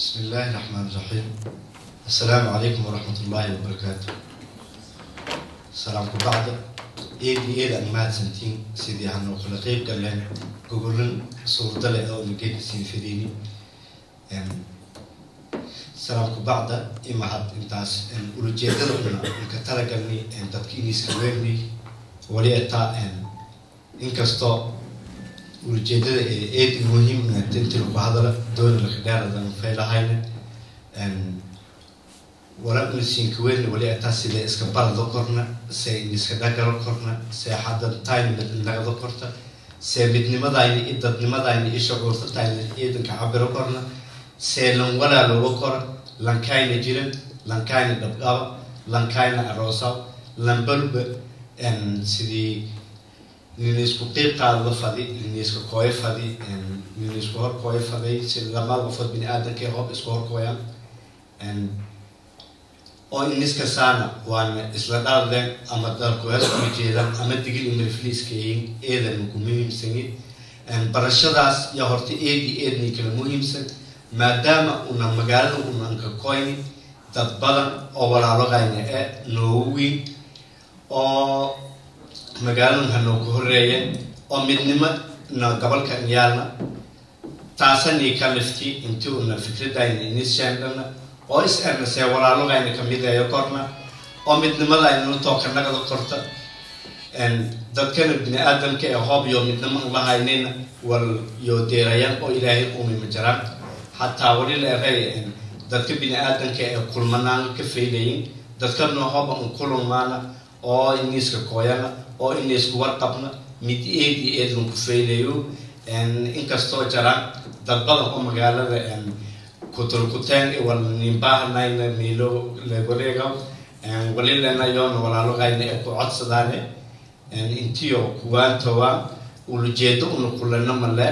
بسم الله الرحمن الرحيم. السلام عليكم ورحمة الله وبركاته. سلام بعد eedi eeda aan mahadsantiin sidii hanoo kala qeyb galeen gogolan suurdale oo nageeka siin fideyni. Salaamku bacda imahad intaas ulajeedada una ka talagalnay dadka iniska weernay wali ataa, inkastoo ulajeedada ee eedi muhiim inti lagu hadala doona laka dheeradan faylahayna wala una siinka weerni, wali ataa sidee iska barado korna, see iniska dhagalo korna, see xadantayn mid nagado korta, see midnimadayni i dadnimadayni i shucuurtatayni ciidanka cabiro korna, see lan walaalooba kora, lankayna jiran, lankayna dhabqaba, lankayna aroosaw, lanbalba sidii nin isku qeyb qaadado fadi, nin iska kooyo fadi, nin isku hor kooyo faday, si lamada qofood bini aadamka hoob isku hor kooyaan oo iniska saana waana isla dhaaldeen ama dalkuhees kuma jeedaan ama Digil imirfliiskayin eedan ku muhiimsanyi barashadaas iyo horta eedi eedni kala muhiimsan, maadaama una magaalada unanka koyni dad badan oo walaalogayna ee noogu weyn oo magaaladan hanoo ka horeeyeen oo midnimo na gobolka yaalna, taasanii ka lifti intii una fikradayna inis sheendhana oo is erna see walaalogayna kamideeyo korna oo midnimadayna tookanagada korta. Dadkana bini aadamka ee hoob iyo midnimo an lahaynayna wal yo deerayaan oo Ilaahay uumi ma jiraan. Xataa wali la eray dadka bini aadamka ee kulmanaan ka faylayin, dadkana hooba un kulmaana oo iniska kooyana oo inisku warqabna mid eed iyo eed lan ku faylayo. Inkastoo jiraan dad badan oo magaalada kuturkuteen wal nimbahanayna miilo lawareega, wali lena yoona walaalogayna ee ku codsadaane intiyo kuwaantowaan ulajeedo una kulano male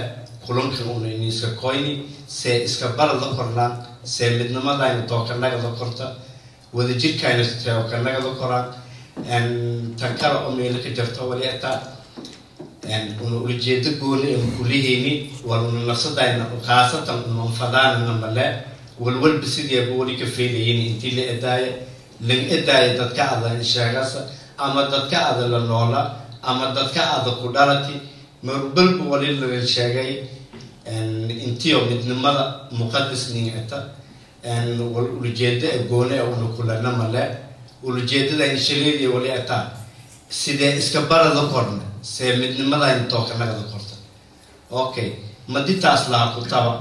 kulankan una iniska koyni see iska barada kornaan, see midnimadayna tookanagada korta, wadajirkayna tookanagada koraan. Tan kale oo meelo ka jirto wali ataa una ulajeedo gooni ee kulihayni wal una nafsadayna khaasatan una anfadaanana male walwalba sideeba wali ka faylayin intii la edaaya lan edaaya dadka ada sheegasa ama dadka ada la noola ama dadka ada ku dhalati marbalba wali la sheegay intiyo midnimada muqadas nin eta. Wal ulajeedo ee gooni ee una kulana male, ulajeedada inshareediya wali ataa sidee iska barada korna, see midnimadayna tookanagada korta. Okay, maditaas laha ku taba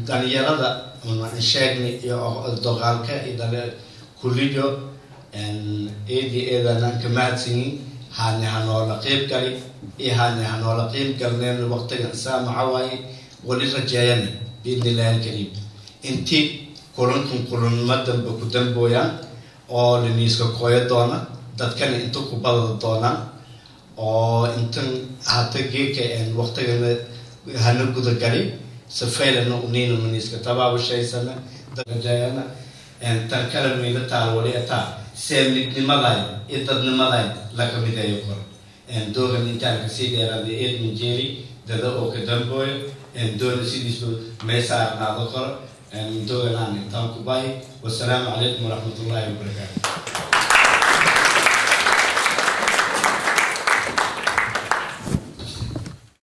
dhalinyarada una sheegni iyo doqaalka iyo dhali kulliyo eedi eedanaan ka mahadsanyin haani hanoola qeyb gali iyo haani hanoola qeyb galneen waqtigan saamaxa waaye. Wali rajeeyana biidni illahi alkariim inti kulankan kulanma dambe ku dambooyaan oo laniiska kooyo doona, dadkana inta ku badada doonaan oo intan hata geeka waqtigana hana gudagali safaylana uniina maniiska tabaabushaysana rajeeyana. Tan kale miila taal wali ataa see midnimaday iyo dadnimaday laka mideeyo koro. Doogan intaan kasii dheeraaday eed minjeeri dada oo ka dambooyo doona sidiisba may saarnaado koro. Doogan aan intaan ku bahi. Wasalaamu calaykum waraxmat ullahi wabarakaatu.